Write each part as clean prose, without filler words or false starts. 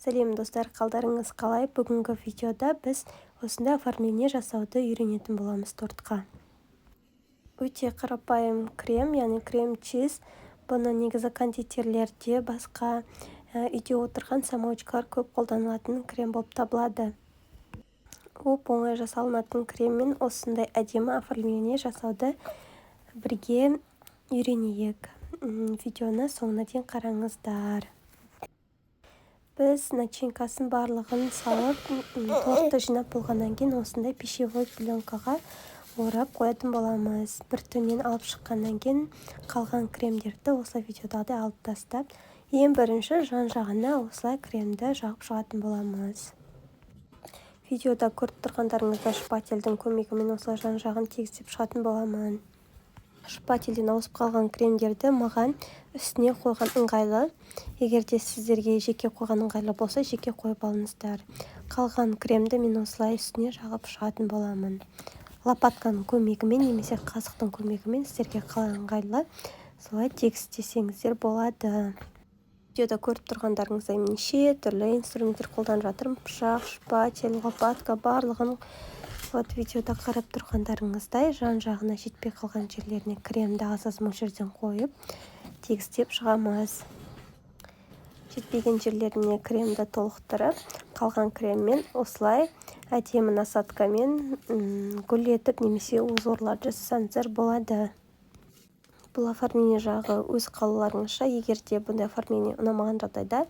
Сәлем, достар! Қалдарыңыз қалай? Бүгінгі видеода біз осындай оформление жасауды үйренетін боламыз тортқа. Өте қарапайым крем, яғни крем чиз. Бұны негізі кондитерлерде, басқа үйде отырған самоучкалар көп қолданылатын крем болып табылады. Оп оңай жасалынатын креммен осындай әдемі оформление жасауды бірге үйренейік. Видеоны соңына дейін қараңыздар. Біз начинкасын барлығын салып, тортты жинап болғаннан кейін осындай пищевой пленкаға орап қоятын боламыз. Бір түннен алып шыққаннан кейін қалған кремдерді осылай видеодағыдай алып тастап, ең бірінші жан жағына осылай кремді жағып шығатын боламыз. Видеода көріп тұрғандарыңыздай, шпательдің көмегімен осылай жан жағын тегістеп шығатын боламын. Шпательден ауысып қалған кремдерді маған үстіне қойған ыңғайлы. Егер де сіздерге жеке қойған ыңғайлы болса, жеке қойып алыңыздар. Қалған кремді мен осылай үстіне жағып шығатын боламын лопатканың көмегімен немесе қасықтың көмегімен. Сіздерге қалай ыңғайлы, солай тегістесеңіздер болады. Видеода көріп тұрғандарыңыздай, мен неше түрлі инструменттер қолданып жатырмын: пышақ, шпатель, лопатка, барлығын. Вот, видеода қарап тұрғандарыңыздай, жан жағына жетпей қалған жерлеріне кремді аз аз мөлшерден қойып, тегістеп шығамыз. Жетпеген жерлеріне кремді толықтырып, қалған креммен осылай әдемі насадкамен гүл етіп немесе узорлар жасасаңыздар болады. Бұл оформление жағы өз қалауларыңызша. Егер де бұндай оформление ұнамаған жағдайда,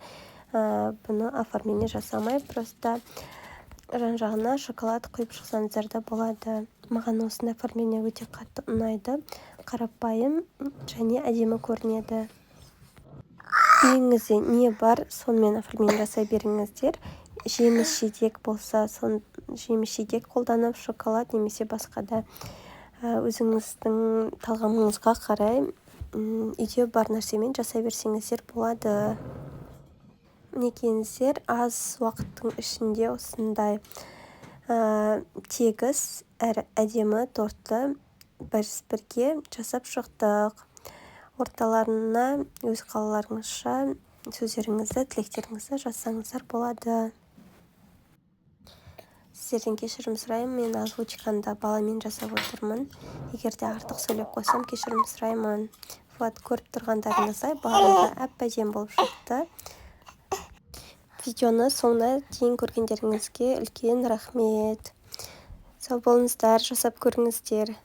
бұны оформление жасамай, просто жан жағына шоколад құйып шықсаңыздар да болады. Маған осындай оформление өте қатты ұнайды, қарапайым және әдемі көрінеді. Үйіңізде не бар, сонымен оформление жасай беріңіздер. Жеміс жидек болса, сон жеміс жидек қолданып, шоколад немесе басқа да өзіңіздің талғамыңызға қарай үйде бар нәрсемен жасай берсеңіздер болады. Мінекейіңіздер, аз уақыттың ішінде осындай тегіс әрі әдемі тортты біз бірге жасап шықтық. Орталарына өз қалауларыңызша сөздеріңізді, тілектеріңізді жазсаңыздар болады. Сіздерден кешірім сұраймын, мен озвучканы да баламен жасап отырмын. Егер де артық сөйлеп қойсам, кешірім сұраймын. Вот, көріп тұрғандарыңыздай, барлығы әп әдемі болып шықты. Видеоны соңына дейін көргендеріңізге үлкен рахмет. Сау болыңыздар, жасап көріңіздер.